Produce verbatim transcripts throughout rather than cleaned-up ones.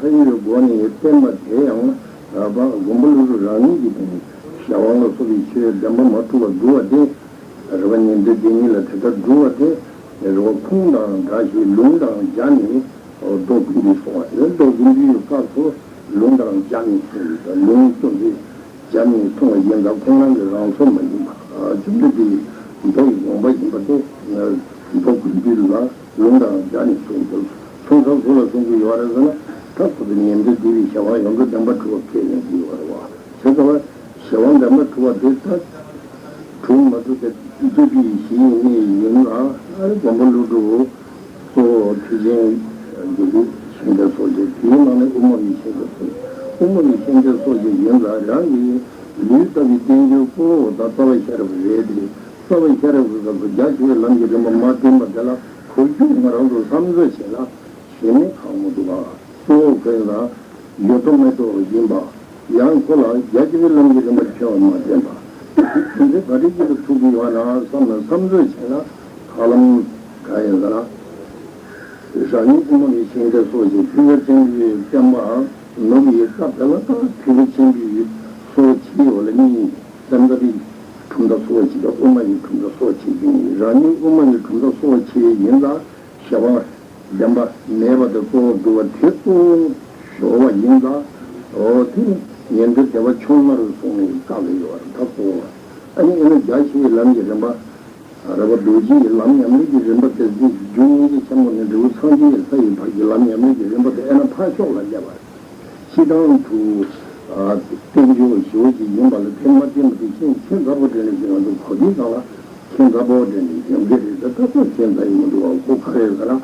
བསྟན་པའི་སྒོ་ནས་བསྟན་པ་དེ་ཡང་རབ་མགོན་པོ་ཀླུ་སྒྲུབ་རང་ཉིད་ཀྱི་སྟེང་ནས་ཞལ་དབང་ལ་སོགས་པའི་ཆོས་བདེན་པ་མ་གྲུབ་པར་བསྒྲུབས་པ་དེ། རེ་བ་ཉན་ཐོས་སྡེ་གཉིས་ལ་དེ་ལྟར་བསྒྲུབས་པ་དེ། རེ་བ་ཁུངས་དང་འདྲ་ཞིང་ལུང་དང་སྦྱར་ནས་མདོ་ཀུན་འདུས་གསུངས་པ་དེ། མདོ་ཀུན་འདུས་ཀྱི་སྐབས་སུ་ལུང་དང་སྦྱར་ནས་གསུངས་པའི་ལུང་ཙམ་ཞིག་སྦྱར་ནས་གསུངས་པ་ཡིན་ཙང་ཁོང་རང་གི་རང་བཟོ་མ་ཡིན་པ། བཅོམ་ལྡན་འདས་ཀྱི་མདོ་ཡི་དགོངས་པ་ཡིན་པ་དེ་མདོ་ཀུན་འདུས་ལ། ལུང་དང་སྦྱར་ནས་གསུངས་འདུག། གསུང་ས་སུ་ལ་གསུང་གི་ཡོད་རེད་ཟེར་ན། ད་ཁོ་ཚོ་ཉན་ཐོས་སྡེ་པའི་ཞལ་དབང་ཡོངས་གྲུབ་བདེན་པ་གྲུབ་པ་ཁས་ལེན་གྱི་ཡོད་རེད་བ། བྱས་ཙང་ཞལ་དབང་བདེན་པ་གྲུབ་པ་དེ་ད་གྲུབ་མ་གྲུབ་དེ་རྩོད་པའི་གཞི་ཡིན་ནི་ཡིན་ལ། ཨ་ནི་མགོན་པོ་ཀླུ་སྒྲུབ་གཙོ་བོ་ཐེག་ཆེན་མགོན་པོ་ཤཱཀྱ་སོགས་ཀྱི། དེའི་ནང་ནས་དབུ་མ་པའི་ཤཱཀྱ་སོགས། དབུ་མ་པའི་ཤཱཀྱ་སོགས་ཀྱི་ཡིན་ལ། རང་གི་ལུས་ལྟ་བུའི་བསྟན་བཅོས་གཙོ་བོ་ད་རྩ་བ་ཤེས་རབ་རེད་དེ། རྩ་བ་ཤེས་རབ་ཀྱི་སྐབས་སུ་རྒྱ་ཆེ་བའི་ལམ་གྱི་རིམ་པ་མ་བསྟན་པ་དེ་ལ་གོ་རྒྱུ་ང་རང་ཚོ་བསམ་ཚོད་བྱས་ན་ཞེ་ནས་ཁག་མི་འདུག་ག། གཙོ་བོ་གང་ཡིན་ན་ཡོད་དོ་མེད་དོ་ཡིན་པ། ཡང་ཁོ་ལ་རྒྱ་ཆེ་བའི་ལམ་གྱི་རིམ་པ་ཁྱོན་མ་བསྟན་པ། དེ་ཚོ་ག་རེ་ཅིག་ལ་ཐུག་གི་ཡོད་ན་བསམ་ན་བསམ་ཚོད་བྱས་ན་ཧ་ལམ་གང་ཡིན་ཟེར་ན། རང་ཉིད་དབུ་མ་པའི་ཤཱཀྱ་སོགས་ཀྱི་ཐེག་པ་ཆེན་པོའི་བསྟན་པ་ནུབ་པའི་སྐབས་དེ་ལ་ད་ཐེག་པ་ཆེན་པོའི་སོ་ཆེ་བ་ལ་གཉིས། སེམས་ཙམ་པའི་གྲུབ་མཐའ་སོ་ཆེ་དང་དབུ་མ་ཡི་གྲུབ་མཐའ་སོ་ཆེ་ཡིན། རང་ཉིད་དབུ་མ་ཡི་གྲུབ་མཐའ་སོ་ཆེ་ཡིན་ལ། ཞལ་དབང་བདེན་པ་མེད་པ་དེ་གཙོ་བོ་བསྒྲུབ་པ་དེ་གཙོ་བོ་ཞོག་པ་ཡིན་ལ། འོ་དེ་ནི་ཉན་ཐོས་སྡེ་པ་ཆུང་མ་རུ་སོང་བའི་སྐབས་ལ་ཡོད་པ་རེད། ད་གཙོ་བོ། ཨ་ནི་ཨེ་ན་རྒྱ་ཆེ་བའི་ལམ་གྱི་རིམ་པ། རེད་བ། རྡོ་རྗེ་ཡི་ལམ་ཉམས་ལེན་གྱི་རིམ་པ་དེ་རྒྱུ་སྙིང་རྗེ་ཆེན་པོ་ནས་འབྲས་བུ་སངས་རྒྱས་ཀྱི་ས་ཡི་བར་གྱི་ལམ་ཉམས་ལེན་གྱི་རིམ་པ་དེ་ཨེ་ན་ཕར་ཕྱོགས་ལ་སླེབས་པ་རེད། སྤྱིར་བཏང་དུ་བསྟན་བཅོས་ཞེ་པོ་ཅིག་ཡིན་པ་ལ་ཐེག་མ་བསྟན་པ་དེ་ཁྱད་ཁྱད་མཚར་པོ་འདྲ་ནས་ཀྱི་ང་ཚོ་གོ་དུས་སྒང་ལ་ཁྱད་མཚར་པོ་འདྲ་ནས་ཡོང་གི་རེད། ད་ད་ཁོ་ཁྱད་མཚར་ཡིན་མི་འདུག་བ། ཁོ་ག་རེ་ཟེར་ན་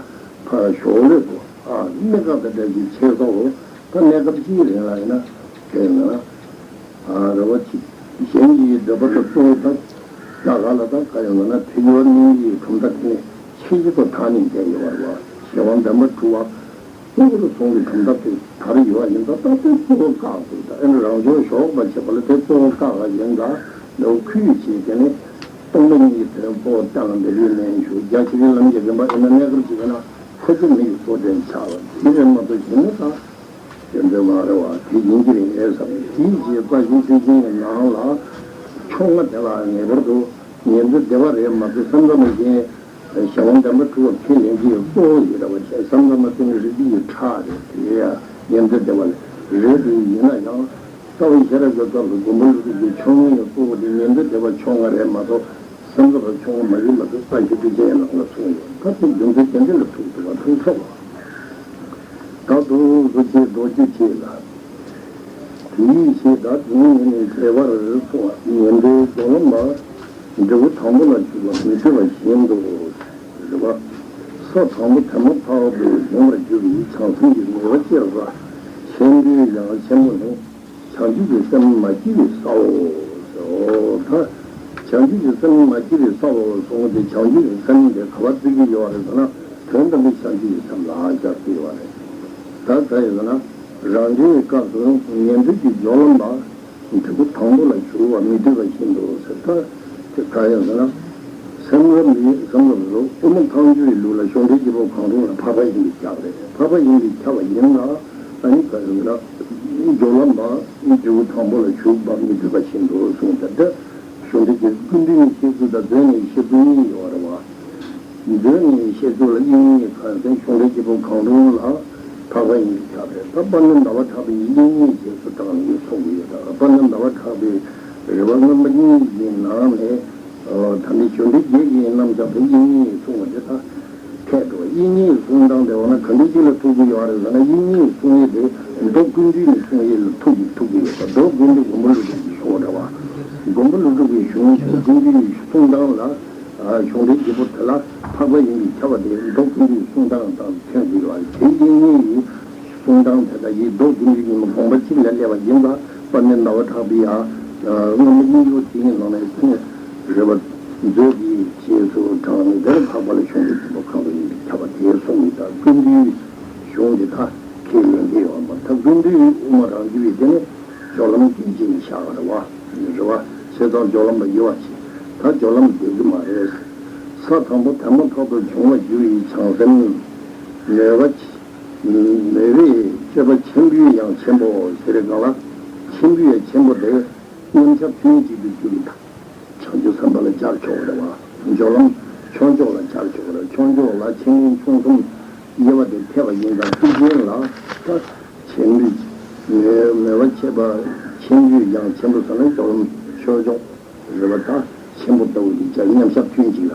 ཕར་ཞོག་ལས་སོ། ཨ་གནས་སྐབས་དང་འདྲ་ཅིག་བྱས་སོ། ད་གནས་སྐབས་གཅིག་རིང་ལ་ཡིན་ན་དེ་ཡིན་ན། རེ་བ་ཆེ། གཞན་གྱི་འདོད་པ་དང་གཙོ་བོ་དང་། ད་ག་ལ་དང་ག་ཡོང་ན་ཐེག་པ་གཉིས་ཀྱི་གྲུབ་མཐའ་དེ་ནི་ཆེས་ཆེ་ཏུ་དག་ནས་བསྡད་ཡོད་པ་རེད་བ། ཞལ་དབང་བདེན་པ་གྲུབ་པ་གཙོ་བོར་བཟུང་བའི་གྲུབ་མཐའ་དེ་ག་རེ་ཡོད་པ་ཡིན་ཙང་ད་དེ་གཙོ་བོ་བཀག་དགོས། ད་ཨེ་ན་རང་བྱུང་ཞོག་པ་བྱེད་པ་ལ་དེ་གཙོ་བོ་བཀག་པ་ཡིན་ཙང་ལེའུ་ཁུལ་བྱས་དེ་ནི་སྟོང་པ་ཉིད་ཀྱི་དོན་གཙོ་བོ་བསྟན་ལ་འདི་ལུས་ལེན་ཞུ། རྒྱ་ཆེ་བའི་ལམ་གྱི་རིམ་པ་ཨེ་ན་གནས་སྐབས་ཅིག་ཡིན་ན་ཁོ་ཚོ་མི་ཡི་གཙོ་དོན་ཆགས་པ་དེ་རེད་མ་གཏོགས་གཞན་ནི་ད། དེ་འདྲ་མ་རེད་བ། དེ་ཡིན་གྱི་རེད་ངས་བསམ། དེའི་རྗེས་རྩ་ཤེ་ཐེག་ཆེན་གྱི་ནང་ལ་ཆུང་ང་དེ་ལ་ངེས་པར་དུ་ཉན་ཐོས་སྡེ་པ་རེད་མ་གཏོགས་བསམ་ཚུལ་མ་གཞན་ཞལ་དབང་བདེན་པ་གྲུབ་པ་ཁས་ལེན་གྱི་གཙོ་བོ་ཡིན་རེད་བ། བྱས་བསམ་ཚུལ་མ་དེ་ནི་རིགས་པའི་ཁྲག་རེད། དེ་ཡང་ཉན་ཐོས་སྡེ་པ་ལ་རེད་དེ་ཡིན་ན་ཡང་རྩ་བའི་ཤེས་རབ་ཀྱི་སྐབས་སུ་མགོན་པོ་ཀླུ་སྒྲུབ་ཀྱི་ཆུང་ངུའི་གཙོ་བོ་དེ་ཉན་ཐོས་སྡེ་པ་ཆུང་ང་རེད་མ་གཏོགས། སེམས་ཙམ་པ་ཆུང་ངུ་མ་ཡིན་པ་དེ་རྩ་ཤེ་ཐེག་ཆེན་ནང་ལ་གསུངས་ཡོད། ད་དེ་རྒྱུ་མཚན་དེ་འདྲ་ལ་ཐུག་ཐུབ་པ་ཐུག་ཆོག་པ། ད་དུ་རྡོ་རྗེ་རྡོ་རྗེ་ཆེ་ལ། དེའི་ཕྱིར་བདག་དེ་ཉིད་ནི་བདེ་བར་གསུངས་པ། ཉན་ཐོས་སྦྱོར་ལམ་པ། འབྲས་བུ་དང་པོ་ལ་འཇུག་པ་མི་འདོད་པ་བཞིན་དུ། རེད་པ། ས་དང་པོ་ཐལ་མོ་ཐག་ཏུ་འབྱུང་བར་འགྱུར་བའི་བྱང་སེམས་ཀྱི་ནུས་པ་སྐྱེ་བ་ཆེན་པོའི་ཡང་ཆེན་པོ་ནི། བྱང་ཆུབ་ཀྱི་སེམས་མ་སྐྱེས་པའི་སའོ། ད་བྱང་ཆུབ་ཀྱི་སེམས་མ་སྐྱེས་པའི་སའོ་གསུངས་ཏེ་བྱང་ཆུབ་ཀྱི་སེམས་དེ་ག་པར་བརྩི་གི་ཡོད་རེད་ཟེར་ན་དོན་དམ་པའི་བྱང་ཆུབ་ཀྱི་སེམས་ལ་ཨ་ཞག་བརྩི་ཡོད་རེད། ད་ག་ཡིན་ཟེར་ན་རང་འདྲའི་སྐབས་སུ་ཉན་ཐོས་ཀྱི་སྦྱོར་ལམ་པ། འབྲས་བུ་དང་པོ་ལ་འཇུག་པ་མི་འདོད་པ་བཞིན་དུ་ཟེར། ད་དེ་ག་ཡིན་ཟེར་ན། སེམས་ཙམ་མི་སེམས་ཙམ་རུ་དབུ་མ་ཐལ་འགྱུར་བའི་ལུགས་ལ་གཞུང་འགྲེལ་རྒྱལ་པོ་གང་རུང་ལ་འཕགས་པ་ཡིན་པས་ཁྱབ་པ་རེད། འཕགས་པ་ཡིན་པས་ཁྱབ་པ་ཡིན་ན་ཨ་ནི་ག་ཡིན་ཟེར་ན། སྦྱོར་ལམ་པ་འབྲས་བུ་དང་པོ་ལ་འཇུག་པ་མི་འདོད་པ་བཞིན་དུ་གསུངས་ཏེ། ད་གཞུང་འགྲེལ་གྱི་ཀུན་བཏུས་ནས་བཤད་ཚུལ་དང་མཛོད་ནས་བཤད་ཚུལ་གཉིས་ཡོད་རེད་བ། མཛོད་ནས་བཤད་ཚུལ་ལ་དབྱིག་གཉེན་གང་ཟེར་གཞུང་འགྲེལ་རྒྱལ་པོ་གང་རུང་ལ་འཕགས་པ་ཡིན་པས་ཁྱབ་པ་རེད། ད་དཔལ་ལྡན་ཟླ་བ་གྲགས་པའི་དབྱིག་གཉེན་རྗེས་སུ་འབྲངས་ནས་གསུངས་ཀྱི་ཡོད། ད་དཔལ་ལྡན་ཟླ་བ་གྲགས་པའི་རེ་བ་མངོན་པ་གཉིས་ཀྱི་ནང་ནས་ད་ནི་གཞུང་འགྲེལ་བརྒྱད་ཀྱི་རྣམ་གཞག་ཏུ་དབྱིག་གཉེན་གསུངས་པ་དེ་ད་འཐད་འགྲོ། དབྱིག་གཉེན་གསུང་སྟངས་དེ་འོ་ན་ག་འདྲ་ཅིག་ལ་ཐུག་གི་ཡོད་རེད་ཟེར་ན། དབྱིག་གཉེན་གསུང་ཡས་དེ་མདོ་ཀུན་བཏུས་ནས་གསུང་ཡས་ལ་ཐུག་གི་ཐུག་གི་ཡོད་པ། མདོ་ཀུན་བཏུས་མགོན་པོ་ཀླུ་སྒྲུབ་ཀྱི་གསུང་རེད་བ། མགོན་པོ་ཀླུ་སྒྲུབ་ཀྱི་གཞུང་ཀུན་བཏུས་གསུང་སྟངས་ལ། གཞུང་འགྲེལ་རྒྱལ་པོ་དེ་ལ་འཕགས་པ་ཡིན་པས་ཁྱབ་པ་དེ་མདོ་ཀུན་བཏུས་གསུང་སྟངས་དང་མཚོན་གྱི་ཡོད་རེད། དེ་དབྱིག་གཉེན་གྱི་གསུང་སྟངས་དེ་དག་གིས་མདོ་ཀུན་བཏུས་ཀྱི་དགོངས་པ་གཅིག་ལ་སླེབས་པ་ཡིན་ཙང་། དཔལ་ལྡན་ཟླ་བ་གྲགས་པའི་ཡང་མངོན་པ་གཉིས་ཡོད་དེའི་ནང་ནས་ཚུར་རེ་བ་མཛོད་ཀྱི་རྗེས་སུ་འབྲངས་ནས་དེར་འཕགས་པ་ལ་གཞུང་འགྲེལ་རྒྱལ་པོ་གང་རུང་ཡིན་པས་ཁྱབ་པ་དེ་གསུངས་ཡོད། ད་ཀུན་བཏུས་གཞུང་འདི་དག་ཁས་ལེན་གྱི་ཡོད་པ། ད་ཀུན་བཏུས་དབུ་མ་རང་རྒྱུད་པའི་དེ་ནི་སྦྱོར་ལམ་སྐད་ཅིག་ནས་བཞག་པ་རེད་བ། རེད་བ། བྱས་ཙང་སྦྱོར་ལམ་པ་ཡོད་པ་ཞིག་ད་སྦྱོར་ལམ་འདོད་ཀྱི་མ་རེད། ས་དང་པོ་ཐལ་མོ་ཐག་ཏུ་འབྱུང་བར་འགྱུར་བའི་བྱང་སེམས་མོས་པ་མོས་པས་སྤྱོད་པ་ཆེན་ ཆེན་པོ་ཡང་ཆེན་པོ་ཟེར་བའི་སྒང་ལ། ཆེན་པོའི་ཆེན་པོ་དེ་མཉམ་གཞག་ཐུན་གཅིག་ཏུ་གྱུར་གྱི་དང་། བྱང་ཆུབ་སེམས་དཔའ་ལ་སྦྱར་ཆོག་རེད་བ། སྦྱོར་ལམ་ཆོས་མཆོག་ལ་སྦྱར་ཆོག་རེད། ཆོས་མཆོག་ལ་ཆེ་འབྲིང་ཆུང་གསུམ་དབྱེ་བ་དེ་ཕེབས་པ་ཡིན་ཙང་། ཐེག་ཆེན་ལ་ད་ཆེན་པོའི་མོས་མོས་པ་ཆེ་བ། ཆེན་པོའི་ཡང་ཆེན་པོ་ཟེར་ན་སྦྱོར་ལམ་ཆོས་མཆོག་རེད་བ། ད་ཆེན་པོ་ལྟ་བུ་དེ་སྦྱར། མཉམ་གཞག་ཐུན་གཅིག་ལ།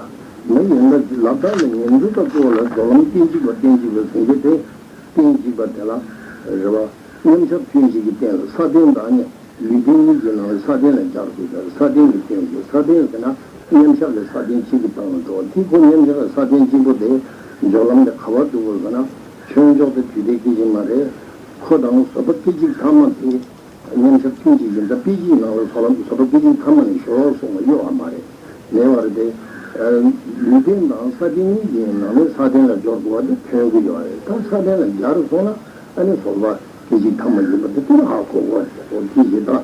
མ་ཡིན་ན་ལབ་སྟངས་ལ་ཉན་འགྲོ་ད་གཙོ་བོ་ལ་སྦྱོར་ལམ་རྟེན་གཅིག་པ་རྟེན་གཅིག་པ་ཟེར་མཁན་དེ། རྟེན་གཅིག་པ་དེ་ལ་རེད་བ། མཉམ་གཞག་ཐུན་གཅིག་གི་སྟེང་ལ་ས་རྟེན་དང་ནི། ལུས་རྟེན་གཉིས་ཀྱི་ནང་ལ་ས་རྟེན་ལ་སྦྱར་དགོས་པས། ས་རྟེན་གྱི་སྟེང་དུ། ས་རྟེན་ཟེར་ན་མཉམ་གཞག་གི་ས་རྟེན་གཅིག་གི་སྟེང་ལ་འགྲོ་བ། དེ་ཁོ་མཉམ་གཞག་གི་ས་རྟེན་གཅིག་པོ་དེ་སྦྱོར་ལམ་དེ་ག་པར་འདུག་གོ་ཟེར་ན། ཆོས་མཆོག་དེ་དུས་མཐའི་སྐད་ཅིག་མ་རེད། ཁོ་དང་བཟོད་པ་སྐད་ཅིག་ཐ་མ་དེ་མཉམ་གཞག་ཐུན་གཅིག་ཡིན་ཙང་། དཔེ་གཅིག་ནང་ལ་བཟོད་ལམ་བཟོད་པ་སྐད་ཅིག་ཐ་མ་ནས་ཞོག་གསུང་བ་གཡོ་བ་མ་རེད། མེད་པ་རེད་དེ། ལུས་རྟེན་དང་ས་རྟེན་གཉིས་ཀྱི་ནང་ནས་ས་རྟེན་ལ་སྦྱོར་དགོས་པ་དེ་ཐོན་གྱི་ཡོད་རེད། ད་ས་རྟེན་ལ་སྦྱར་སོང་ན། ཨ་ནི་བཟོད་པ་སྐད་ཅིག་ཐ་མ་ཡིན་པ་དེ་དེ་ཧ་གོ་དགོས་རེད། འོ་དེ་ཞེ་དྲག་དུས་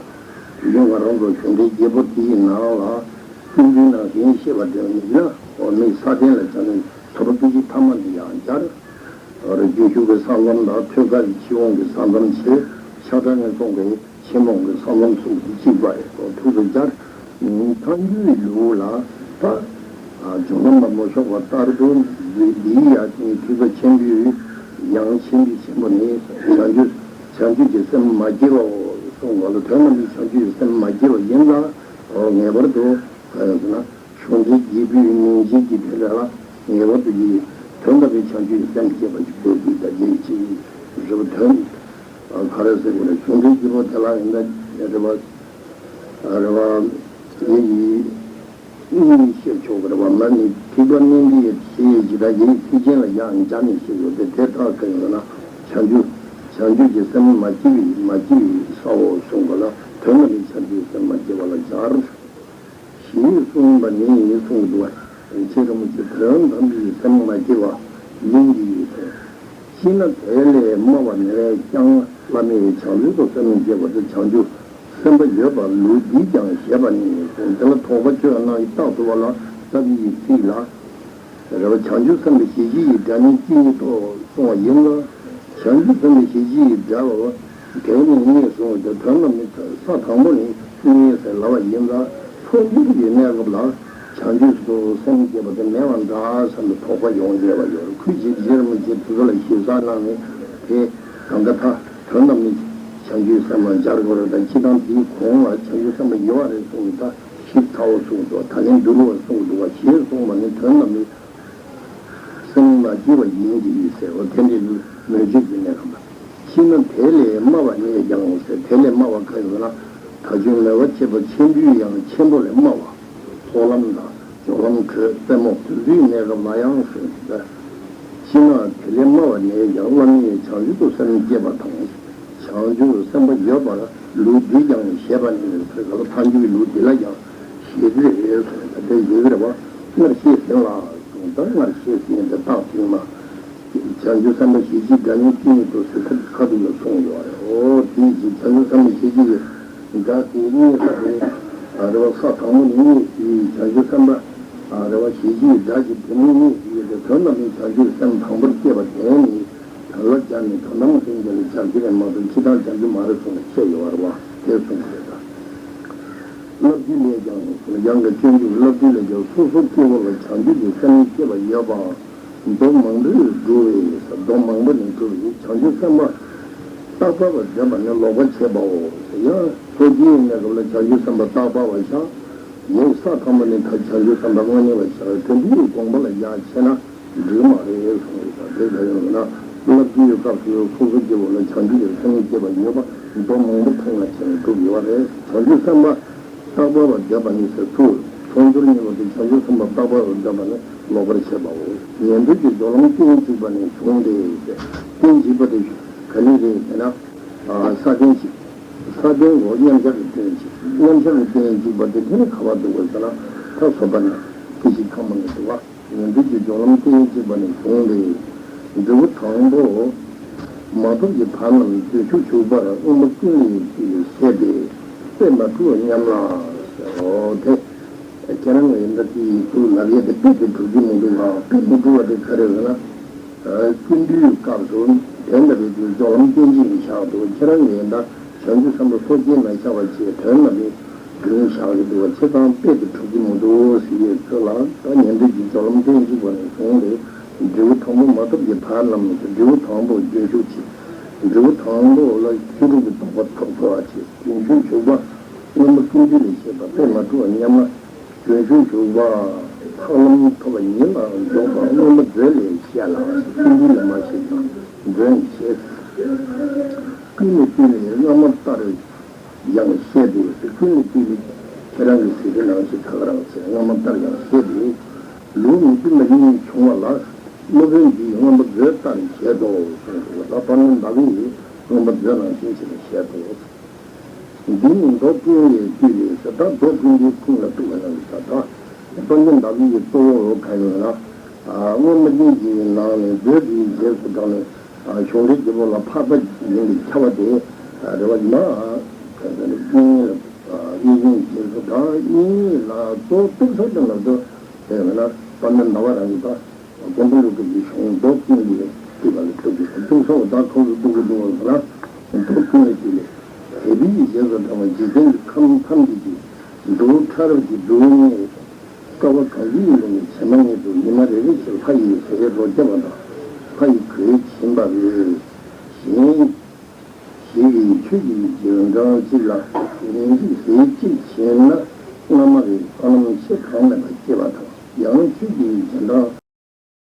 རྒྱུན་ང་རང་ཚོ་གཞུང་འགྲེལ་རྒྱས་པོ་དེའི་ནང་ལ་ཀུན་འདུས་ནང་བཞིན་བཤད་པ་དེ་ཡིན་ན། འོ་མི་ས་རྟེན་ལ་སྦྱར་ནས་བཟོད་པ་སྐད་ཅིག་ཐ་མ་དེ་ཡང་སྦྱར། རྒྱུན་ཞུགས་ཀྱི་ས་མཚམས་དང་ཐོད་རྒལ་གྱི་ཕྱིར་འོང་གི་ས་མཚམས་བྱས། ཤ་ཁྲག་ངན་སོང་གི་ཕྱིར་འོང་གི་ས་མཚམས་གསུམ་དེ་གཅིག་པ་རེད། ཐུགས་སུ་སྦྱར། ཐལ་འགྱུར་ལུགས་ལ་ད་སྦྱོར་ལམ་པ་མ་ཞོག་པ་ལྟར་དུ། འདི་འདིའི་ཡང་ཐེག་པ་ཆེན་པོའི་ཡང་ཆེན་པོའི་ཆེན་པོ་ནི། བྱང་ཆུབ་བྱང་ཆུབ་ཀྱི་སེམས་མ་སྐྱེས་པའོ་གསུངས་པ་ལ། དོན་དམ་པའི་བྱང་ཆུབ་ཀྱི་སེམས་མ་སྐྱེས་པ་ཡིན་ལ། ངེས་པར་དུ་ག་རེ་ཟེར་ན། གཞུང་འགྲེལ་རྒྱས་པོའི་མིང་ཅན་གྱི་དེ་ལ་ལ་ངེས་པར་དུ་ཡི་དོན་དམ་པའི་བྱང་ཆུབ་ཀྱི་སེམས་སྐྱེས་པ་ཞིག་དགོས་དགོས་པ་ཡིན་ཅིང་། རེ་བ་དོན་ག་རེ་ཟེར་དགོས་རེད། གཞུང་འགྲེལ་རྒྱས་པོ་དེ་ལ་ཡིན་ན་རེ་བ་རེ་བ་ཡི་ཡི་གཉིས་བཤད་ཆོག་གི་རེད་བ། མ་ནི་ཐེག་པ་དམན་པའི་ཞེས་ཇི་ལྟར་ཡི་ཐེག་ཆེན་ལ་ཡང་སྦྱར་ནས་བཤད་ཡོད་དེ། དེ་ལྟར་ག་ཡིན་ན་བྱང་ཆུབ་བྱང་ཆུབ་ཀྱི་སེམས་མ་སྐྱེས་པའི་མ་སྐྱེས་པའི་སའོ་གསུངས་པ་ལ། དོན་དམ་པའི་བྱང་ཆུབ་སེམས་མ་སྐྱེས་པ་ལ་སྦྱར། ཞེས་གསུངས་པ་ནི་གསུངས་འདུག་པ། རྗེ་རིན་པོ་ཆེ་དོན་དམ་པའི་སེམས་མ་སྐྱེས་པ་ཡིན་གྱི་ཡོད་ཟེར། ཤེས་ན་དེ་ལས་སྨྲ་བ་ནས་ཀྱང་། བླ་མེད་བྱང་ཆུབ་ཏུ་སེམས་བསྐྱེད་པ་དེ། བྱང་ཆུབ་སེམས་དཔའ་ཡོད་པ་ལུགས་འདིས་ཀྱང་བཞེད་པ་ནི་གསུངས། དེ་ལ་དོགས་པ་ཆོས་རྣམས་ཀྱི་རྟགས་ཐུབ་པ་ལ། ཙ་པི་ཡིས་ཚིག་ལ། རེ་བ་བྱང་ཆུབ་སེམས་དཔའི་ཞལ་གྱིས་བཞེས་པའི་སྒྲ་ནི་ཅི་ཉིད་དུ་གསུངས་པ་ཡིན་ལ། བྱང་ཆུབ་སེམས་དཔའི་ཞལ་གྱིས་བཞེས་པའི་སྒྲ་བ་དེ་ནི་ངས་གསུངས་ཏེ། དོན་དམ་ནི་ས་དང་པོ་ནས་ངས་ཟེར་ལབ་པ་ཡིན་ལ། འཕོ་འགྱུར་གྱི་གནས་སྐབས་ལ་བྱང་ཆུབ་ཏུ་སེམས་བསྐྱེད་པ་དེ་མེད་པ་འདྲ་བསམ་པའི་དོགས་པ་ཡོང་བསྡད་པ་ཡོད། ཁོས་རྗེ་རིན་པོ་ཆེ་དེ་ཚོ་ལ་ཞིབ་ཚགས་གནང་ནས། དེ་གང་ག་ད་དོན་དམ་ནི་བྱང་ཆུབ་སེམས་ལ་སྦྱར་དགོས་རེད། ད་སྤྱིར་བཏང་དེའི་གོང་ལ་བྱང་ཆུབ་སེམས་དཔའ་ཡོད་པ་རེད་གསུངས་ནས། ད་ཞིབ་ཚགས་པོ་གསུངས་འདུག། ད་ལན་བསྡུ་རུ་བ་གསུངས་འདུག་པ། ཞེས་གསུངས་པ་ནི་དོན་དམ་ནི་སེམས་མ་སྐྱེས་པ་ཡིན་གྱི་ཡོད་ཟེར་བ་དེ་འདྲའི་མོས་སྤྱོད་ཀྱི་གནས་སྐབས་ལ། ཤེས་ན་དེ་ལས་སྨྲ་བ་ནས་ཀྱང་ཟེར། དེ་ལས་སྨྲ་བ་ག་ཡོད་ན། ད་ཅུང་མོས་པ་ཆེ་བ་ཆེན་པོའི་ཡང་ཆེན་པོ་ལས་སྨྲ་བ། ཚོགས་ལམ་དང་སྦྱོར་ལམ་གོས་རྩེ་མོ་དེ་ཚོའི་གནས་སྐབས་ལ་ཡང་གསུངས་ཏེ། ཤེས་ན་དེ་ལས་སྨྲ་བ་ནས་ཀྱང་། བླ་མེད་བྱང་ཆུབ་ཏུ་སེམས་བསྐྱེད་པ་དང་། བྱང་ཆུབ་སེམས་དཔའ་ཡོད་པར་ལུགས་འདིས་ཀྱང་བཞེད་པ་ནི་ཟེར་ག་ལ། ཐལ་འགྱུར་གྱི་ལུགས་འདི་ལ་ཀྱང་བཞེད་ཀྱི་རེད་གསུངས། ད་དེ་བཞེད་ཀྱི་རེད་བ། སྔར་བཤད་ཟིན་ལ་གསུངས། ད་སྔར་བཤད་ཟིན་དེ་རྟགས་ཅིག་མ། བྱང་ཆུབ་སེམས་དཔའི་ཞལ་གྱིས་བཞེས་པའི་སྒྲ་ནི་ཅི་ཉིད་དུ་ཟེར་ཐབས་ཀྱི་ཁ་ཐུག་ལ་གསུངས་ཡོད་རེད། འོ་དེའི་ཕྱིར་བྱང་ཆུབ་སེམས་དཔའི་ཞལ་གྱིས་བཞེས་པའི་སྒྲ་དེ་རྙེད་ས་དེ། རེ་བ་ས་དང་པོ་ནས་རྙེད་ཀྱི་བྱང་ཆུབ་སེམས་དཔའ། རེ་བ་ཞལ་གྱིས་བཞེས་པའི་སྒྲ་ཅིག་དེ་ནས་རྙེད་ཀྱི་ཡོད་དེ། དོན་དམ་པའི་བྱང་ཆུབ་སེམས་དང་པོར་སྐྱེས་པ་དེ་ནི་དོན་ལ་སྦྱར་ནས་དོན་དམ་སེམས་ཅན་ལ་སྦྱར་གྱི་རེད་མ་གཏོགས་ཕྱི་དང་སྦྱར་གྱི་མ་རེད་གསུངས་ནས་བཤད་ཡོད་རེད་བ། དེ་གསུངས་པ་རེད་ད། བསླབ་བཏུས་ལས་ཀྱང་། ཡང་གི་སྤྱོད་འཇུག་བསླབ་བཏུས་ལས་ཀྱང་། སོ་སོ་སྐྱེ་བོ་ལ་བྱང་ཆུབ་ཀྱི་སེམས་བསྐྱེད་པ་ཡོད་པའང་མདོ་མང་པོས་སྒྲུབ་པས། མདོ་མང་པོ་ནས་སྒྲུབ་པའི་བྱང་ཆུབ་སེམས་དཔའ་རྟག་པ་བ་བསྒྲུབ་པ་ནི་ལོག་པར་བྱེད་པའོ། ཡང་སོ་སྐྱེའི་གནས་སྐབས་ལ་བྱང་ཆུབ་སེམས་དཔའ་རྟག་པ་བ་བཞག། མོས་ས་དང་པོ་ནས་ད་བྱང་ཆུབ་སེམས་དཔའ་དངོས་གནས་པ་བཞག། དེ་འདྲའི་དགོངས་པ་ལ་ཡང་བྱས་ན། འགྲིག་མ་རེད་གསུངས་ཡོད་པ་དེ་ག་ཡིན་ཟེར་ན། བསླབ་བཏུས་ཡོད་སྐབས་སུ་སོ་སོ་སྐྱེ་བོ་ལ་བྱང་ཆུབ་ཀྱི་སེམས་བསྐྱེད་པ་ཡོད་པ་མདོ་མང་པོ་ཁོང་ལ་བྱས་ནས་སྒྲུབ་ཡོད་པ་རེད། བྱང་ཆུབ་སེམས་དཔའ་རྟག་པ་བ་བསྒྲུབ་པ་ནི་ཟེར་ཚུལ་མཚོན་སྦྱོར་གཉིས་པོ་དེ་བྱང་ཆུབ་སེམས་དཔའ་རྟག་པ་བ་བསྒྲུབ་པ་ནི་ལོག་པར་བྱེད་པའོ། ཉན་ཐོས་ཀྱི་སྦྱོར་ལམ་རྟེན་གཅིག་པ་ནས་བྱུང་སྟེ། རྟེན་གཅིག་པ་དེ་ག་ནས་རེད་ཟེར་ན། ས་རྟེན་གཅིག་ས་རྟེན་འོ་མཉམ་གཞག་གི་རྟེན་གཅིག་མཉམ་གཞག་གི་རྟེན་གཅིག་པ་དེ་དེ་ནི་ག་པར་འདུག་གོ་ཟེར་ན། ད་བཟོད་པ་ནི་སྐད་ཅིག་ཐ་མ་ནས་འདུག་བ། ཉན་ཐོས་ཀྱི་སྦྱོར་ལམ་རྟེན་གཅིག་པ་ནས་བྱུང་སྟེ། འབྲས་བུ་དང་པོ། མ་ཐོབ་ཀྱི་བར་རྣམས་རྗེས་ཤུལ་ཞུགས་པར་དབུ་མ་ཀུན་ལས་ཞེས་བཤད་པས་དཔེ་མ་གྲུབ་པར་སྙམ་ལ། ཨོ་དེ། ཁྱེད་རང་ལ་ཡིན་ད་དེ་ཡིན་ཚུལ་ལབ་ཡས་དེ་དཔེ་དེ་གྲུབ་ཀྱི་མི་འདུག་ག་དཔེ་མ་གྲུབ་པ་དེ་ག་རེ་རེད་ན། ཀུན་འདུས་སྐབས་སུ་ དོན་དམ་པའི་དུས་སྦྱོར་ལམ་སྟོན་བྱེད་ཀྱི་ཞག་འདུག་ཁྱེད་རང་གིས་ད་བྱང་ཆུབ་སེམས་དཔའ་སོ་སྐྱེའི་ནང་ཤར་བ་བཅས་དོན་དམ་པའི་དུས་ཞག་གི་འདུག་བ་ཆེ་ཚང་དཔེ་དེ་གྲུབ་ཀྱི་མི་འདུག་ཟེར་ཡས་ཚོད་ལ། ད་ཉན་ཐོས་ཀྱི་སྦྱོར་ལམ་སྟོན་བྱེད་པ་ནས་བཟུང་སྟེ་འབྲས་བུ་དང་པོ་མ་ཐོབ་ཀྱི་བར་རྣམས་སུ་འབྲས་བུ་དང་པོ་རྒྱུན་ཞུགས་བྱེད། འབྲས་བུ་དང་པོ་ལ་ཤེས་རབ་ཀྱི་རྟོགས་པ་ཐོབ་ཐུབ་པ་བྱེད། རྒྱུན་ཞུགས་ཞུགས་པ་མངོན་པ་ཀུན་འདུས་ལས་བཤད་པ་དཔེ་མ་གྲུབ་པ་སྙམ་ན། རྒྱུན་ཞུགས་ཞུགས་པ་འཕགས་ལམ་ཐོབ་པ་ཉིད་ལ་འཇོག་པ་མངོན་པ་མཛོད་ལས་བཤད་ལ། ཀུན་འདུས་ལས་མ་བཤད་ཀྱང་མཛོད་ནས་བཤད། ཀུན་ནས་བཏུས་ནས་སྔ་མ་ལྟར་ཡང་བཤད་དེ། ཀུན་ནས་བཏུས་ནས་ཁྱེད་རང་གི་ཟེར་གྱི་ནང་བཞིན་ད་ག་རང་བྱས་སྔ་མ་ལྟར་ཡང་བཤད་དེ། ལུགས་མི་མཐུན་པ་གཉིས་བྱུང་བ་ལ། སློབ་དཔོན་འདིས་མངོན་པ་མཛོད་ལྟར་བཞེད་དོ་གསུངས་འདུག་ད་དཔལ་ལྡན་ཟླ་བའི་ཡིས་མངོན་པ་མཛོད་ནང་བཞིན་བྱས་ནས་བཤད་དོ། འདི་ནི་མདོ་ཀུན་ལས་བཏུས་ལས་ཟེར། ད་མདོ་ཀུན་གྱི་ཁུངས་ལ་གཏུགས་པ་ན་ད་ད་དཔལ་ལྡན་ཟླ་བའི་ཡི་གཙོ་བོ་གང་ཡིན་ན། སྔོན་མ་གཉིས་ཀྱི་ནང་ནས་མཛོད་དེའི་རྗེས་སུ་འབྲངས་ནས་གཞུང་འགྲེལ་རྒྱལ་པོ་ལ་འཕགས་པ་ཡིན་པའི་ཁྱབ་པ་དེ་རེ་བ་ཡིན་ན། ཀུན་ལས་བཏུས་ལས་རྗེས་སུ་འབྲང་གཉིས་ལ་གཙོ་བོ་གཏུགས་ས་དེ་ལ་དུ་དེ་ཡིན་ན་དཔལ་ལྡན་ཟླ་བ་རང་གི་ད། མགོན་པོ་ཀླུ་སྒྲུབ་ཀྱི་གཞུང་མདོ་ཀུན་ལས་བཏུས་པ་ལ་ཐུག་གི་ཐུག་ས་འོ་ད་ཁོང་གི་ཐུག་གི་འདུག་ཟེར་ན། མདོ་ཀུན་ལས་བཏུས་ལས། དད་པའི་རྗེས་སུ་འབྲང་བ་འཇིག་རྟེན་གྱི་ཁམས་ཐམས་ཅད་ཀྱི་དུར་ཁྲོད་ཀྱི་སྡུག་བསྔལ་དཀའ་བ་གང་ཅིའི་སྒོ་ནས་བྱེ་མ་སྙེད་དུ་ཉི་མ་རེ་རེ་བཞིན་ལྷ་ཡི་ཟས་རོ་བརྒྱབ་པ་དང་ལྷ་ཡི་གོས་བྱིན་པ་རེད། གཞན་ཞིག་གིས་ཆོས་ཀྱི་རྗེས་འབྲང་གཅིག་ལ་ཉིན་གཅིག་ཟས་གཅིག་བྱིན་ན་སྔ་མ་རེ་ལྷ་ལམ་ཆེས་གྲངས་མེད་པ་སྐྱེ་བ་དང་། ཡང་ཆོས་ཀྱི་རྗེས་འབྲང་།